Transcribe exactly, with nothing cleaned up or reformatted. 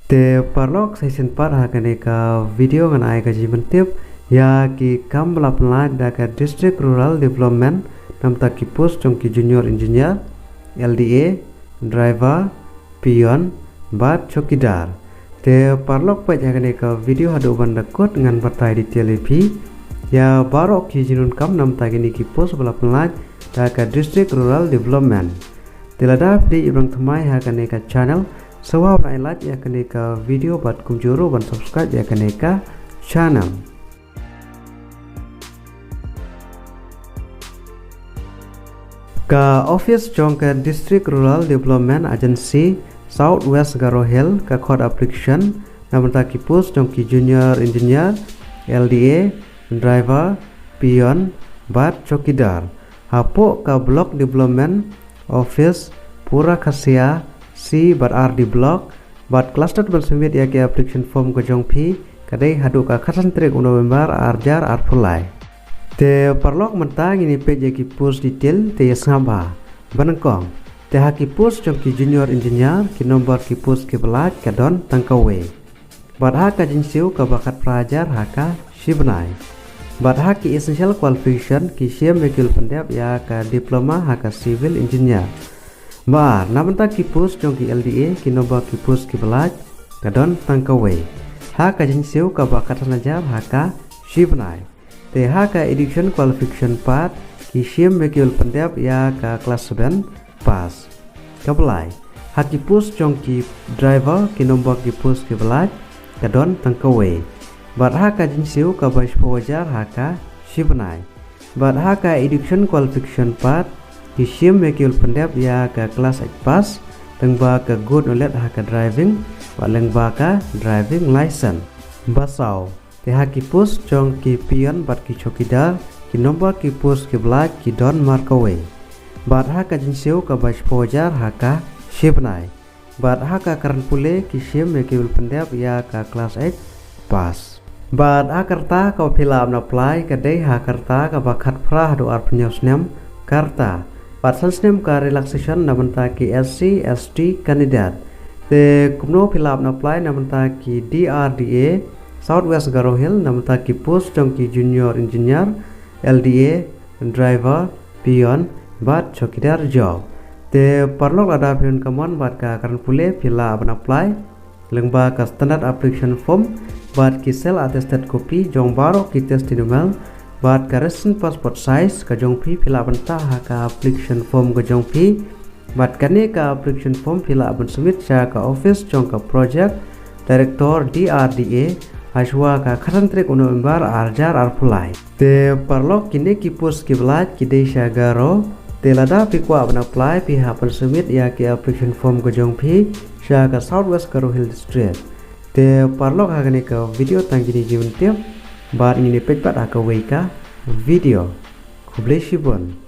Te paralok, sa shisien pat ha kane ka video ngan ai ka jingpyntip ïa ki kam ba la pynlait da ka District Rural Development, namar ki post jong ki junior engineer, L D A, driver, peon bad chowkidar. Te paralok, peit ha kane ka video haduh ban da kut, ngan batai detail ïa phi ïa baroh ki jingdonkam namar kine ki post ba la pynlait da ka District Rural Development. Te lada phi dei ba dang thymmai ha kane ka channel, sngewbha ban ai like ïa kane ka video bad kumjuh ruh ban subscribe ïa kane ka channel. Ka office jong ka District Rural Development Agency, South West Garo Hills, ka khot application namar ki post jong ki junior engineer, L D A, driver, peon bad chowkidar. Hapoh ka Block Development Office, Pura Khasia C bad R D Block, bad ka last date ban submit ïa ki application form ka jong phi ka dei haduh ka khatsan tarik u November ar hajar arphew lai. Te paralok, mynta ngin ïa peit ïa ki post detail, te ïa sngap bha. Ba nyngkong, te ha ki post jong ki junior engineer, ki nombar ki post kiba lait ka don tang kawei. Bad ha ka jingsiew kaba khatphra hajar ha ka shi bnai. Bad ha ki essential qualification, ki shim ïa ki pyndep ïa ka diploma ha ka civil engineer. Ba ar, namar ki post jong ki L D A, ki nombar ki post kiba lait ka don tang kawei. Ha ka jingsiew kaba khatsan hajar ha ka shi bnai. Te ha ka education qualification pat, ki shim ïa ki pyndep ïa ka class seven pass. Kaba lai, ha ki post jong ki driver, ki nombar ki post kiba lait ka don tang kawei. Bad ha ka jingsiew kaba shiphew hajar ha ka shi bnai. Bad ha ka education qualification pat, ki shim ïa ki pyndep ïa ka class eight pass, lyngba ka good knowledge ha ka driving, bad lyngba ka driving license. Ba saw, te ha ki post jong ki peon bad ki chowkidar, ki nombar ki post kiba lait ki don markawei. Bad ha ka jingsiew kaba shiphew hajar ha ka shi bnai. Bad ha ka kyrdan pule, ki shim ïa ki pyndep ïa ka class eight pass. Bad ha ka rta kaba phi lah ban apply ka dei ha ka rta kaba khatphra haduh arphew hynñiew snem ka rta. Bad san snem ka relaxation namar ki S C, S T candidate. Te kumno phi lah ban apply? Namar ki D R D A, South West Garo Hills, namar ki post jong ki junior engineer, L D A, driver, peon bad chowkidar job. Te paralok, lada phi don ka mon bad ka kyrdan pule, phi lah ban apply lyngba ka standard application form bad ki self attested copy jong baroh ki testimonial bad ka recent passport size ka jong phi, phi lah ban tah ha ka application form ka jong phi. Bad kane ka application form phi lah ban submit sha ka office jong ka project director D R D A hashuwa ka khatsan tarik u November ar hajar arphew lai. Te paralok, kine ki post kiba lait ki dei sha Garo. Te lada phi kwah ban apply, phi hap ban submit ïa ki application form ka jong phi sha ka South West Garo Hills District. Te paralok, ha kane ka video tang kine ki jingpyntip, bad ngin ïa peit pat ha kawei ka video. Khublei shibun.